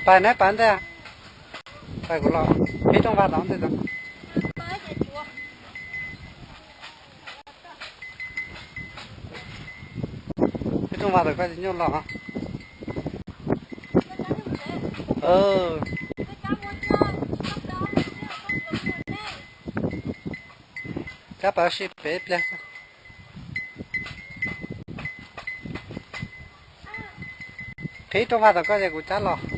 Pais neb pais ntej, pais kuv los, qhib rooj vag tod ntej tod. Qhib rooj vag tod koj tsis nyuaj los. Cab pas sib pem ib pliag. Qhib rooj vag tod koj ces kuv cab los.